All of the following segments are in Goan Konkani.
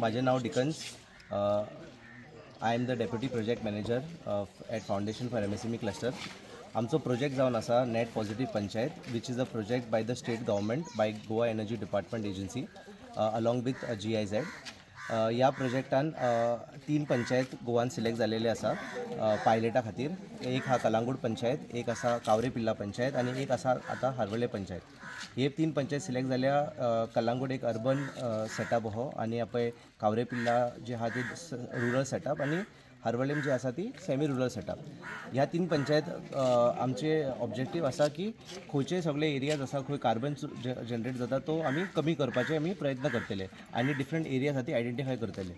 माझे नाव Dickens. I am the deputy project manager at Foundation for MSME cluster. आमचो प्रोजेक्ट जावन आसा net positive panchayat, which is a project by the state government, by Goa Energy Department agency along with GIZ. ह्या प्रोजेक्टान तीन पंचायत गोवान सिलेक्ट जालेले आसा पायलटा खातीर. एक हा कलांगूट पंचायत, एक आसा कावरे पिल्ला पंचायत आनी एक आसा आतां हरवळे पंचायत. हे तीन पंचायत सिलेक्ट जाल्या. कलांगूट एक अर्बन सेटअप हो आनी पळय कावरे पिल्ला जे आहा ती रुरल सेटअप आनी हरवळेम जी आसा ती सेमी रुरल सेटअप. ह्या तीन पंचायत आमचे ऑब्जेक्टीव आसा की खंयचे सगळे एरियाज आसा खंय कार्बन जनरेट जाता तो आमी कमी करपाचे आमी प्रयत्न करतले आनी डिफरंट एरियाज आसा ती आयडेंटिफाय करतले.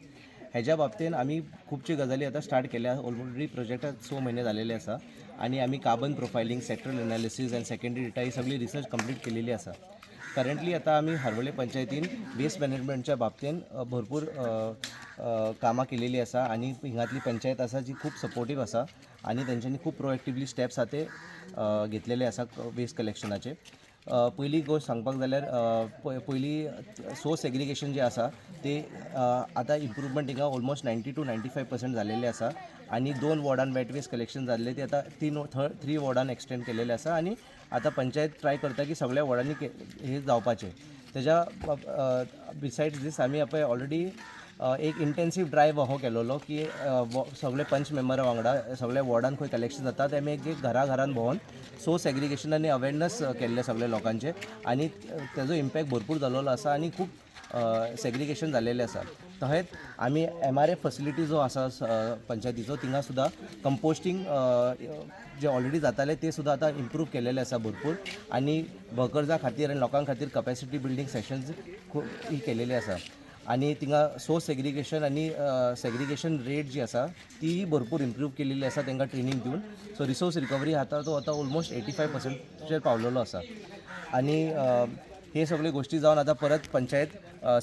हेज्या बाबतीन आमी खुबच्यो गजाली आतां स्टार्ट केल्या. ऑलरेडी प्रोजेक्टाक 6 म्हयने जालेले आसा आनी आमी carbon profiling, sectoral analysis and secondary data ही सगळी रिसर्च कंप्लीट केलेली आसा. करंटली आतां आमी हरवळे पंचायतीन वेस्ट मॅनेजमेंटच्या बाबतीन भरपूर कामां केलेली आसा आनी हिंगातली पंचायत आसा जी खूब सपोर्टीव आसा आनी तेंच्यांनी खूब प्रोएक्टिवली स्टेप्स आहा ते घेतलेले आसा वेस्ट कलेक्शनाचे. पयली गोश्ट सांगपाक जाल्यार पयली सोर्स सेग्रिगेशन जे आसा ते आतां इम्प्रूवमेंट हिंगा ऑलमोस्ट 90 to 95% जालेले आसा आनी दोन वॉर्डान वेट वेस्ट कलेक्शन जाल्ले ते आतां तीन थ्री वॉर्डान एक्सटेंड केलेले आसा आनी आतां पंचायत ट्राय करता की सगळ्या वॉर्डांनी हे जावपाचें. तेज्या बिसायड्स दीस आमी पळय ऑलरेडी एक इंटेन्सीव ड्रायव हो केलोलो की सगळे पंच मेंबरा वांगडा सगळ्या वॉर्डान खंय कलेक्शन जाता ते आमी एक एक घरा घरान भोंवन सोर्स सेग्रिगेशन आनी अवेरनस केल्ले सगळे लोकांचे आनी तेजो इम्पॅक्ट भरपूर जालोलो आसा आनी खूब सेग्रिगेशन जालेलें आसा. तशेंच आमी एमआरएफ फॅसिलिटी जो आसा पंचायतीचो, थिंगा सुद्दां कंपोस्टींग जे ऑलरेडी जाताले ते सुद्दां आतां इम्प्रूव केलेले आसा भरपूर आनी वर्कर्सां खातीर आनी लोकां खातीर कपॅसिटी बिल्डींग सेशन्स खूब ही केलेली आसा आनी थिंगा सोर्स सेग्रिगेशन आनी सेग्रिगेशन रेट जी आसा तीय भरपूर इम्प्रूव केलेली आसा तांकां ट्रेनींग दिवन. सो रिसोर्स रिकवरी आतां तो आतां ऑलमोस्ट 85%चेर पावलेलो आसा आनी हे सगळे गोश्टी जावन आतां परत पंचायत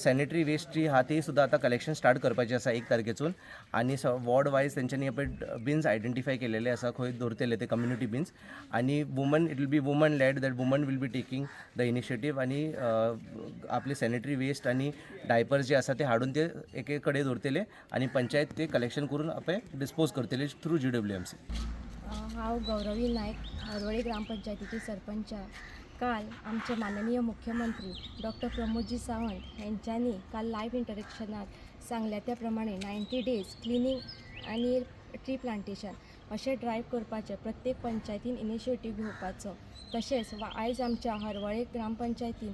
सॅनिटरी वेस्ट जी आहा ती सुद्दां आतां कलेक्शन स्टार्ट करपाची आसा 1 तारखेसून आनी वॉर्ड वायज तेंच्यांनी पळय बिन्स आयडेंटिफाय केलेले आसा खंय दवरतले ते कम्युनिटी बिन्स आनी women, it will be woman led, that woman will be taking the initiative आनी आपले सॅनिटरी वेस्ट आनी डायपर्स जे आसा ते हाडून ते एके कडेन दवरतले आनी पंचायत ते कलेक्शन करून आपले डिस्पोज करतले थ्रू जीडब्ल्यूएमसी. हांव गौरवी नायक, हरवळे ग्रामपंचायतीची सरपंच. काल आमचे माननीय मुख्यमंत्री डॉक्टर प्रमोदजी सावंत हेंच्यांनी काल लायव्ह इंटरेक्शनात सांगल्या त्या प्रमाणे 90 डेज क्लिनींग आनी ट्री प्लांटेशन अशें ड्रायव करपाचें, प्रत्येक पंचायतीन इनिशिएटीव घेवपाचो. तशेंच आयज आमच्या हरवळे ग्रामपंचायतीन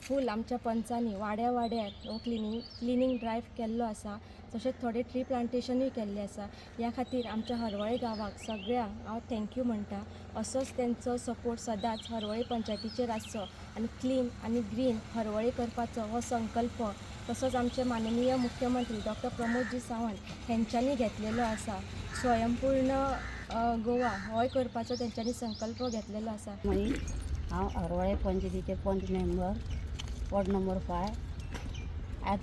फूल आमच्या पंचांनी वाड्या वाड्यार हो क्लिनींग क्लिनींग ड्रायव केल्लो आसा. तशेंच थोडे ट्री प्लांटेशनूय केल्लें आसा. ह्या खातीर आमच्या हरवळे गांवाक सगळ्यांक हांव thank you म्हणटा. असोच तेंचो सपोर्ट सदांच हरवळे पंचायतीचेर आसचो आनी क्लीन आनी ग्रीन हरवळे करपाचो हो संकल्प तसोच आमचे माननीय मुख्यमंत्री डॉक्टर प्रमोदजी सावंत हेंच्यांनी घेतलेलो आसा. स्वयंपूर्ण गोवा होय करपाचो तेंच्यांनी संकल्प घेतलेलो आसा. मणी. हांव हरवळे पंचायतीचे पंच मेंबर, वॉर्ड नंबर 5. आज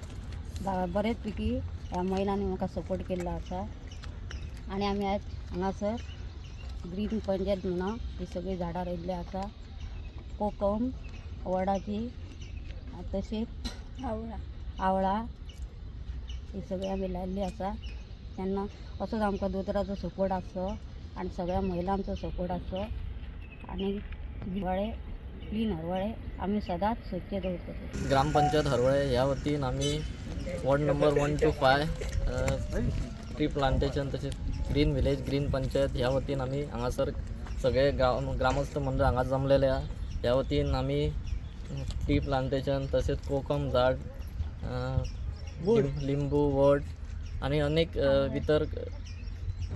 बरेच पैकी ह्या महिलांनी म्हाका सपोर्ट केल्लो आसा आनी आमी आज हांगासर ग्रीन पंचायत म्हणून ही सगळीं झाडां रोयिल्लीं आसा. कोकम, वडाची, तशीच आवळा ही सगळी आमी लायिल्ली आसा. तेन्ना असोच आमकां दोतोराचो सपोर्ट आसचो आनी सगळ्या महिलांचो सपोर्ट आसचो आनी हरवळे क्लीन, हरवळे आमी सदांच स्वच्छ दवरतले. ग्रामपंचायत हरवळे ह्या वतीन आमी ward number 1 to 5 tree plantation तशेंच ग्रीन विलेज, ग्रीन पंचायत ह्या वतीन आमी हांगासर सगळे ग्रामस्थ मंडळ हांगा जमलेले आहा. ह्या वतीन आमी ट्री प्लांटेशन तशेंच कोकम झाड, लिंबू, वड आनी अनेक भितर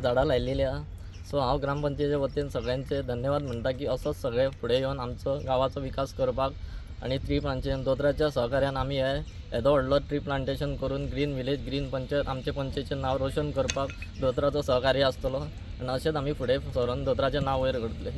झाडां लायलेली आहा. सो हांव ग्रामपंचायतीच्या वतीन सगळ्यांचे धन्यवाद म्हणटा की असोच सगळे फुडें येवन आमचो गांवाचो विकास करपाक आनी ट्री प्लांटेशन दोतोराच्या सहकार्यान आमी हे येदो व्हडलो ट्री प्लांटेशन करून ग्रीन विलेज, ग्रीन पंचायत, आमचे पंचायतीचें नांव रोशन करपाक दोतोराचो सहकार्य आसतलो आनी अशेंच आमी फुडें सरोन दोतोराचें नांव वयर करतले.